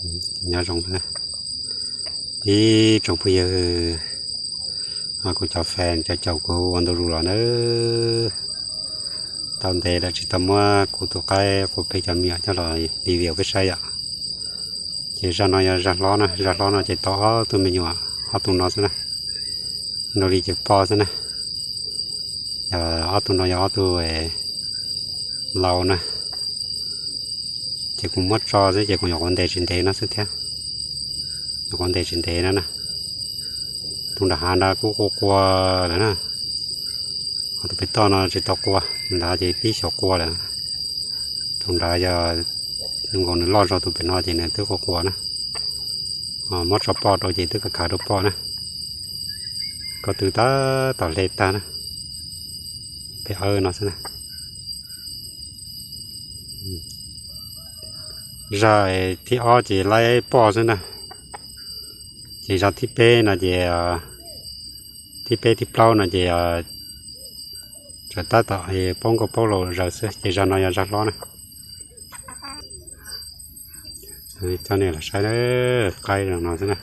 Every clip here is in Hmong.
Nyob zoo ib tsoom phooj ywg, kuv cov fan cov caum kuv ua ntu zus los nawb. Tau ntev lawm tsis tau muab kuv tus qaib qua phem cov me nyuam coj los review peb saib yom. Ces zaj no yog zaj hlob na, zaj hlob no ces tau ob tug me nyuam, ob tug no xwb na. Nrau li ces poj xwb na. Yog ob tug no yog ob tug laus na. Ces kuv muab tso xwb ces kuv nyuam qhuav ntes tsis ntev no xwb thiab. Nyuam qhuav ntes tsis ntev no na. Tus nram hav nrad kuj qua qua lawm na. Ho tus pem toj no tsis tau qua, ntawd ces pib xyaum qua lawm. Tus nrad yog nkaus nws loj zog tus pem no ces nws twb qua qua na. Muab tso poj rau ces twb kav kav rau poj na. Ko tw tab tom hle tag na. Pem awb no xwb na. Zaj thib ob ces laib poj xwb na. Ces zaj thib peb no ces, thib peb thib plaub no ces tseem tab tom paub nkauj paub laus zaws xwb, ces zaj no yog zaj hlob na. Coj nej los saib qaib no xwb na.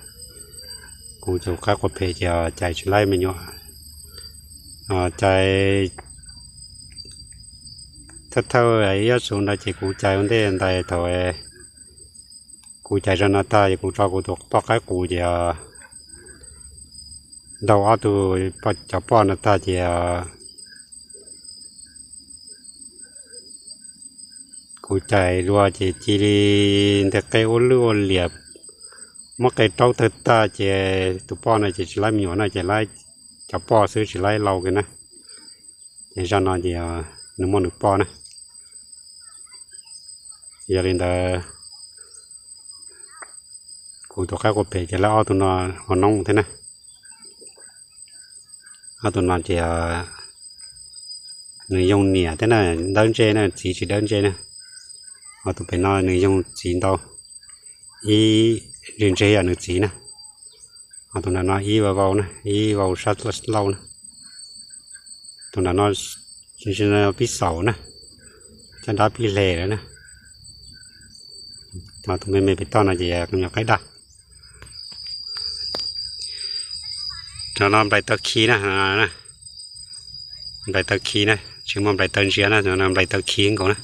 Kuv tus qaib qua phem ces cais tsis laib me nyuam. Cais thawj thawj ib ob xu ntawd ces kuv cais ua ntej ntawd thaum kuv cais zaj no tag ces kuv tso kuv tus poj qaib qus ces ntaus ob tug cov poj no tag ces kuv cais dua ces cia li nteg qe ua lwj ua liam, muab qe raub tawg tag ces tus poj no ces tsis laib me nyuam no ces laib cov poj xwb tsis laib lau kiag na. Ces zaj no ces nws muaj nws poj na. Yog li ntawd kuv tus qaib qua phem ces laib ob tug no ua noob thiab na. Ob tug no ces nws yoog niam thiab na, dawb ntsej na, txiv tsis dawb ntsej na. Ho tus pem no nws yoog txiv ntau, ib ntsej ntseg yam nws txiv na. Ho tus nram no ib vau vau na, ib vau sab laug na. Tus nram no pib xaum na, caj dab pib hle lawm na. Ho tus me me pem toj no ces nyuam qaib daj. No no nplais taw khi na, nplais taw khi na, tsis muaj nplais taw ntsia na, no nplais taw khi nkaus na.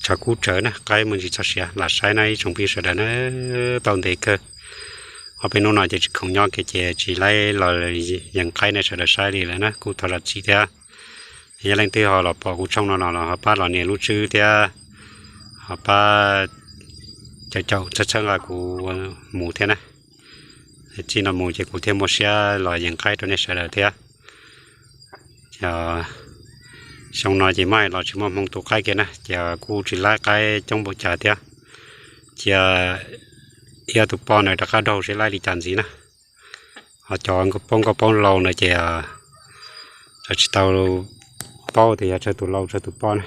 Tshav kub tsawv na, qaib muaj ntsis txoj sia, lam saib na ib tsoom phooj ywg sawv daws na, tau ntev kawg. Ob peb hnub no ces tsis khoom nyob kiag ces tsis laib los yees qaib nej sawv daws saib li lawm na, kuj thov zam txim thiab. Yog leej twg ho los pom kuv tshooj no no los ho pab los nias lub tswb thiab ho pab caum caum txhawb txhawb nqa kuv mus thiab na. Txij no mus ces kuv thiaj muaj siab los yees qaib rau nej sawv daws thiab. Xyoo no ces maj los tsis muaj hmoo tu qaib kiag na, ces kuj tsis laib qaib coob npaum cas thiab. Cia ib ob tug poj no rov qab daug seb laib li cas ntxiv na. Ho cov paub nkauj paub laus no ces tsis tau paub tias yog tsawg tus laus tsawg tus poj na.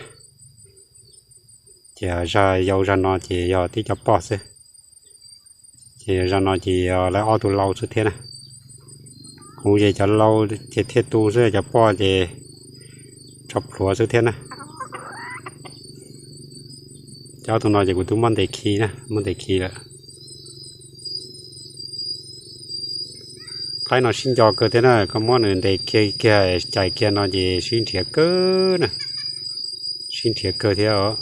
Ces zaj yau zaj no ces yog tib cov poj xwb. Ces zaj no ces yog lawv ob tug laus xwb thiab na. Kuv ces cov laus ces thiaj tu xwb, cov poj ces tso plhuav xwb thiab na. Cov ob tug no ces kuv twb muab ntes khi na, muab ntes khi lawm. Qaib no sib nco kawg thiab na, koj muab nws ntes kiag kiag cais kiag no ces sib nrhiav kawg na, sib nrhiav kawg thiab os.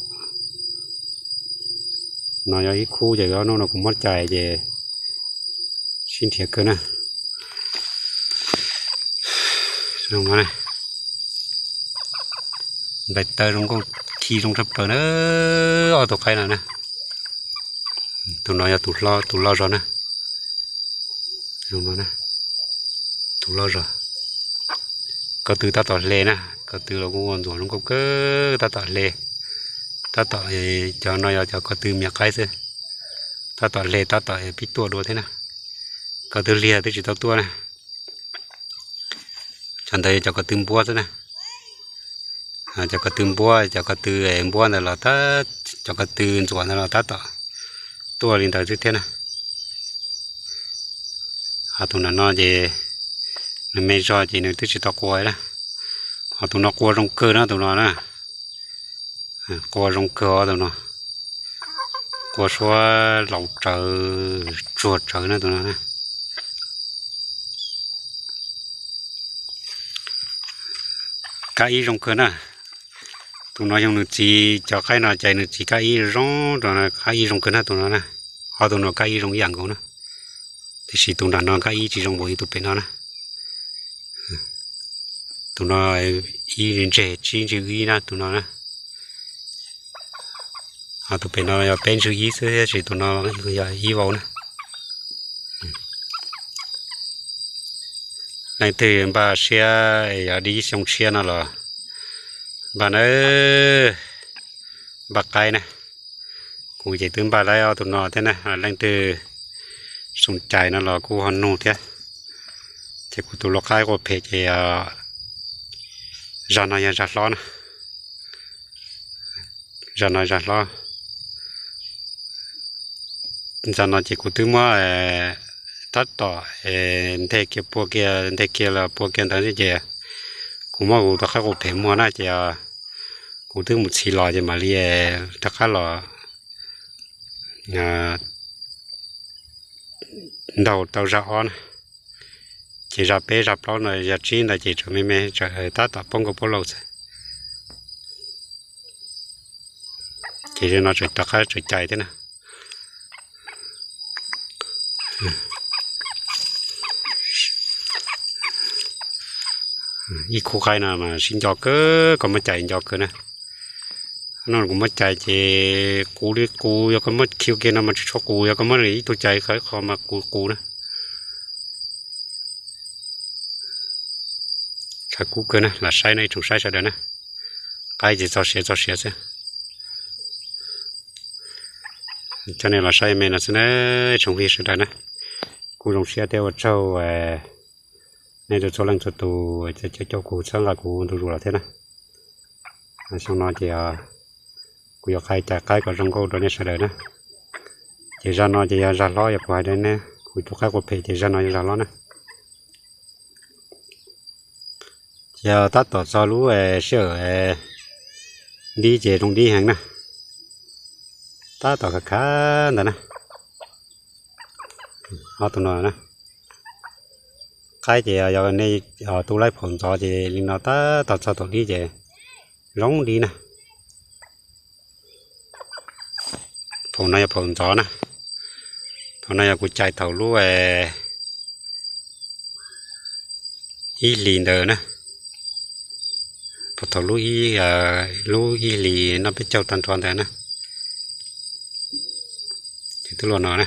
No yog ib khub ces ob hnub no kuv muab cais ces sib nrhiav kawg na. Nplais taw zoo nkauj khi zoo tshaj plaws na, ob tug qaib no na. Tus no yog tus loj zog na. Tus loj zog. Ko tw tab tom hle na, ko tw los kuj ua ntxuam zoo nkauj kawg, tab tom hle. Tab tom, cov no yog cov ko tw mias qaib xwb. Tab tom hle tab tom pib tuaj dua thiab na. Ko tw liag twb tsis tau tuaj na. Cov ntawd yog cov ko tw npuab xwb na. Cov ko tw npuab, cov ko tw npuab ntawd los, cov ko tw ntxuam ntawd los tab tom tuaj li ntawd xwb thiab na. Ho tus nram no ces nws me zog ces nws twb tsis tau qua na. Ho tus no qua zoo kawg na, tus no na. Qua zoo kawg os tus no. Qua suab laus tsawv, tsuag tsawv na tus no na. Kab ib zoo kawg na. Tus no yog nws txiv, cov qaib no ces nws txiv kab ib zoo, kab ib zoo kawg na tus no na. Ob tug no kab ib zoo ib yam nkaus na. Tiam sis tus nram no kab ib tsis zoo npaum li tus pem no na. Tus no ib ntseg tsib ntsig ib na tus no na. Ho tus pem no yog peb ntsig ib xwb tab sis tus no yog ib vau na. Leej twg npaj siab yog dib xyoo tshiab no los npaj nawb, npaj qaib na. Kuv ces twb npaj laib ob tug no thiab na, leej twg xoo cai no los kuj ho nug thiab. Ces kuv tus lau qaib qua phem ces zag no yog zag hlob na. Zag no zag hlob. Zag no ces kuv twb muab tab tom nteg kiag pua kiag, nteg kiag los pua kiag ntawd ces kuv muab kuv rov qab qua phem muag na ces kuv twb mus txhis los ces mam li rov qab los ntaus tau zag ob na. Ces zag peb zag plaub no yog tsib ntawd ces tseem me me, tseem tab tom poob nkauj poob lauj xwb. Ces no tseem rov qab tseem cais thiab na. Ib khub qaib no mas sib nco kawg, koj muab cais nco kawg na. No kuv muab cais ces qus li qus, yog koj muab khi ua ke no mas tsis tshua qus, yog koj muab ib tug cais qhov qhov mas qus qus na. Tshav kub kawg na, lam saib no ib tsoom saib sawv daws na. Qaib ces txog siav txog siav xwb. Coj nej los saib me no xwb na, tsoom phooj ywg sawv daws na. Kuj zoo siab thiab ua tsaug nej txhua leej txhua tus caum kuv txhawb nqa kuv ntu zus los thiab na. Xyoo no ces kuv yuav qhia cais qaib kom zoo nkauj rau nej sawv daws na. Ces zag no ces yog zag hlob, yog kuv hais rau nej, kuv tus qaib qua phem ces zag no yog zag hlob na. Ces tab tom txog lub sij hawm dib ces zoo dib heev na. Tab tom khav khav ntawd na. Ob tug no na. Qaib ces yog nej tu laib phaum ntxov ces li no tab tom txog thaum dib ces zoo dib na. Phaum no yog phaum ntxov na. Phaum no yog kuv cais thaum lub ib hlis ntawd na. Thaum lub, lub ib hlis noj peb caug tag nrho ntawd na. Ces twb luaj no na.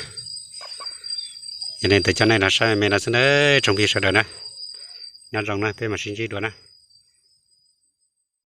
Yog li ntawd coj nej los saib me no xwb na, tsoom phooj ywg sawv daws na. Nyob zoo na, peb mam sib ntsib dua na.